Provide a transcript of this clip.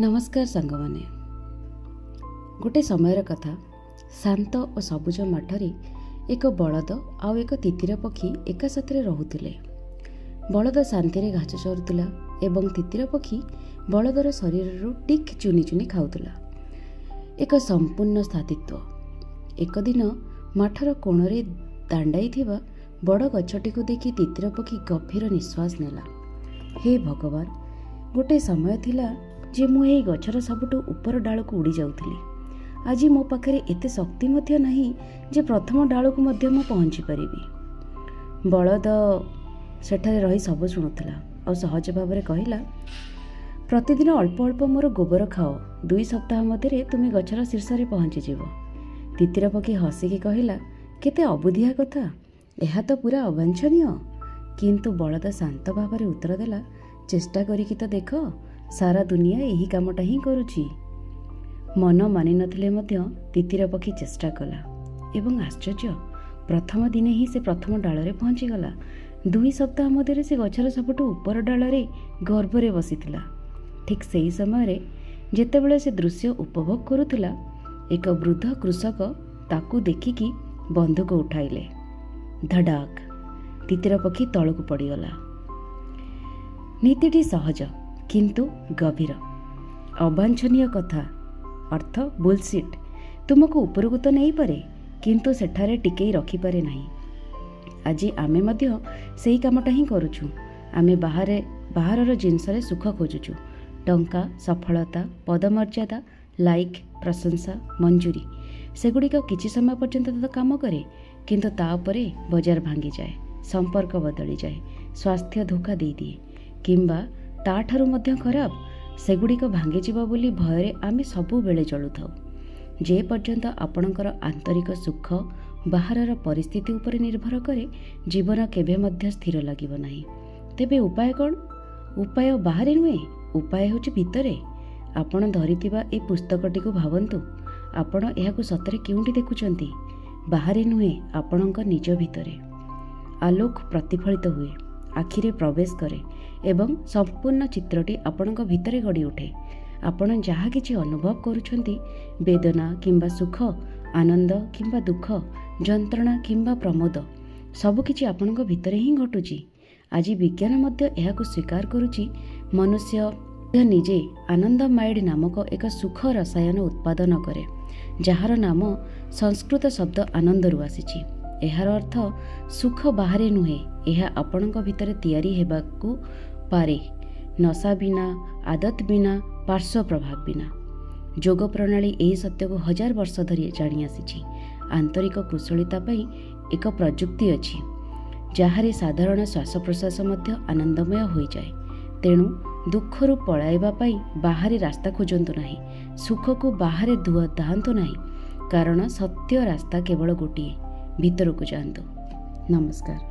ନମସ୍କାର ସାଙ୍ଗମାନେ। ଗୋଟେ ସମୟର କଥା, ଶାନ୍ତ ଓ ସବୁଜ ମାଠରେ ଏକ ବଳଦ ଆଉ ଏକ ତିତିର ପକ୍ଷୀ ଏକା ସାଥିରେ ରହୁଥିଲେ। ବଳଦ ଶାନ୍ତିରେ ଘାସ ଚରୁଥିଲା ଏବଂ ତିତିର ପକ୍ଷୀ ବଳଦର ଶରୀରରୁ ଟିକ୍ ଚୁନି ଚୁନି ଖାଉଥିଲା। ଏକ ସମ୍ପୂର୍ଣ୍ଣ ସାଥିତ୍ୱ। ଏକ ଦିନ ମାଠର କୋଣରେ ଦାଣ୍ଡାଇଥିବା ବଡ଼ ଗଛଟିକୁ ଦେଖି ତିତିର ପକ୍ଷୀ ଗଭୀର ନିଶ୍ୱାସ ନେଲା। ହେ ଭଗବାନ, ଗୋଟେ ସମୟ ଥିଲା ଯେ ମୁଁ ଏହି ଗଛର ସବୁଠୁ ଉପର ଡାଳକୁ ଉଡ଼ି ଯାଉଥିଲି। ଆଜି ମୋ ପାଖରେ ଏତେ ଶକ୍ତି ମଧ୍ୟ ନାହିଁ ଯେ ପ୍ରଥମ ଡାଳକୁ ମଧ୍ୟ ମୁଁ ପହଞ୍ଚି ପାରିବି। ବଳଦ ସେଠାରେ ରହି ସବୁ ଶୁଣୁଥିଲା ଆଉ ସହଜ ଭାବରେ କହିଲା, ପ୍ରତିଦିନ ଅଳ୍ପ ଅଳ୍ପ ମୋର ଗୋବର ଖାଅ, 2 ସପ୍ତାହ ମଧ୍ୟରେ ତୁମେ ଗଛର ଶୀର୍ଷରେ ପହଞ୍ଚିଯିବ। ତିତିର ପକ୍ଷୀ ହସିକି କହିଲା, କେତେ ଅବୁଧିଆ କଥା, ଏହା ତ ପୁରା ଅବାଞ୍ଛନୀୟ। କିନ୍ତୁ ବଳଦ ଶାନ୍ତ ଭାବରେ ଉତ୍ତର ଦେଲା, ଚେଷ୍ଟା କରିକି ତ ଦେଖ, ସାରା ଦୁନିଆ ଏହି କାମଟା ହିଁ କରୁଛି। ମନ ମାନିନଥିଲେ ମଧ୍ୟ ତିତିର ପକ୍ଷୀ ଚେଷ୍ଟା କଲା ଏବଂ ଆଶ୍ଚର୍ଯ୍ୟ, ପ୍ରଥମ ଦିନେ ହିଁ ସେ ପ୍ରଥମ ଡାଳରେ ପହଞ୍ଚିଗଲା। 2 ସପ୍ତାହ ମଧ୍ୟରେ ସେ ଗଛର ସବୁଠୁ ଉପର ଡାଳରେ ଗର୍ବରେ ବସିଥିଲା। ଠିକ୍ ସେହି ସମୟରେ ଯେତେବେଳେ ସେ ଦୃଶ୍ୟ ଉପଭୋଗ କରୁଥିଲା, ଏକ ବୃଦ୍ଧ କୃଷକ ତାକୁ ଦେଖିକି ବନ୍ଧୁକ ଉଠାଇଲେ। ଧଡ଼ାକ, ତିତିର ପକ୍ଷୀ ତଳକୁ ପଡ଼ିଗଲା। ନୀତିଟି ସହଜ କିନ୍ତୁ ଗଭୀର। ଅବାଞ୍ଛନୀୟ କଥା ଅର୍ଥ ବୁଲସିଟ୍ ତୁମକୁ ଉପରକୁ ତ ନେଇପାରେ, କିନ୍ତୁ ସେଠାରେ ଟିକେଇ ରଖିପାରେ ନାହିଁ। ଆଜି ଆମେ ମଧ୍ୟ ସେଇ କାମଟା ହିଁ କରୁଛୁ। ଆମେ ବାହାରର ଜିନିଷରେ ସୁଖ ଖୋଜୁଛୁ। ଟଙ୍କା, ସଫଳତା, ପଦମର୍ଯ୍ୟାଦା, ଲାଇକ୍, ପ୍ରଶଂସା, ମଞ୍ଜୁରୀ, ସେଗୁଡ଼ିକ କିଛି ସମୟ ପର୍ଯ୍ୟନ୍ତ ତ କାମ କରେ, କିନ୍ତୁ ତା ଉପରେ ବଜାର ଭାଙ୍ଗିଯାଏ, ସମ୍ପର୍କ ବଦଳିଯାଏ, ସ୍ୱାସ୍ଥ୍ୟ ଧୋକା ଦେଇଦିଏ, କିମ୍ବା ତାଠାରୁ ମଧ୍ୟ ଖରାପ, ସେଗୁଡ଼ିକ ଭାଙ୍ଗିଯିବ ବୋଲି ଭୟରେ ଆମେ ସବୁବେଳେ ଜଳୁଥାଉ। ଯେପର୍ଯ୍ୟନ୍ତ ଆପଣଙ୍କର ଆନ୍ତରିକ ସୁଖ ବାହାରର ପରିସ୍ଥିତି ଉପରେ ନିର୍ଭର କରେ, ଜୀବନ କେବେ ମଧ୍ୟ ସ୍ଥିର ଲାଗିବ ନାହିଁ। ତେବେ ଉପାୟ କ'ଣ? ଉପାୟ ବାହାରେ ନୁହେଁ, ଉପାୟ ହେଉଛି ଭିତରେ। ଆପଣ ଧରିଥିବା ଏ ପୁସ୍ତକଟିକୁ ଭାବନ୍ତୁ। ଆପଣ ଏହାକୁ ସତରେ କେଉଁଠି ଦେଖୁଛନ୍ତି? ବାହାରେ ନୁହେଁ, ଆପଣଙ୍କ ନିଜ ଭିତରେ। ଆଲୋକ ପ୍ରତିଫଳିତ ହୁଏ, ଆଖିରେ ପ୍ରବେଶ କରେ ଏବଂ ସମ୍ପୂର୍ଣ୍ଣ ଚିତ୍ରଟି ଆପଣଙ୍କ ଭିତରେ ଗଢ଼ି ଉଠେ। ଆପଣ ଯାହା କିଛି ଅନୁଭବ କରୁଛନ୍ତି, ବେଦନା କିମ୍ବା ସୁଖ, ଆନନ୍ଦ କିମ୍ବା ଦୁଃଖ, ଯନ୍ତ୍ରଣା କିମ୍ବା ପ୍ରମୋଦ, ସବୁକିଛି ଆପଣଙ୍କ ଭିତରେ ହିଁ ଘଟୁଛି। ଆଜି ବିଜ୍ଞାନ ମଧ୍ୟ ଏହାକୁ ସ୍ୱୀକାର କରୁଛି। ମନୁଷ୍ୟ ନିଜେ ଆନନ୍ଦମାଇଡ଼ ନାମକ ଏକ ସୁଖ ରସାୟନ ଉତ୍ପାଦନ କରେ, ଯାହାର ନାମ ସଂସ୍କୃତ ଶବ୍ଦ ଆନନ୍ଦରୁ ଆସିଛି। ଏହାର ଅର୍ଥ ସୁଖ ବାହାରେ ନୁହେଁ, ଏହା ଆପଣଙ୍କ ଭିତରେ ତିଆରି ହେବାକୁ ପାରେ, ନଶା ବିନା, ଆଦତ ବିନା, ପାର୍ଶ୍ୱ ପ୍ରଭାବ ବିନା। ଯୋଗ ପ୍ରଣାଳୀ ଏହି ସତ୍ୟକୁ 1000 ବର୍ଷ ଧରି ଜାଣିଆସିଛି। ଆନ୍ତରିକ କୁଶଳତା ପାଇଁ ଏକ ପ୍ରଯୁକ୍ତି ଅଛି, ଯାହାରେ ସାଧାରଣ ଶ୍ୱାସ ପ୍ରଶ୍ୱାସ ମଧ୍ୟ ଆନନ୍ଦମୟ ହୋଇଯାଏ। ତେଣୁ ଦୁଃଖରୁ ପଳାଇବା ପାଇଁ ବାହାରେ ରାସ୍ତା ଖୋଜନ୍ତୁ ନାହିଁ, ସୁଖକୁ ବାହାରେ ଧାଆନ୍ତୁ ନାହିଁ, କାରଣ ସତ୍ୟ ରାସ୍ତା କେବଳ ଗୋଟିଏ, ଭିତରକୁ ଯାଆନ୍ତୁ। ନମସ୍କାର।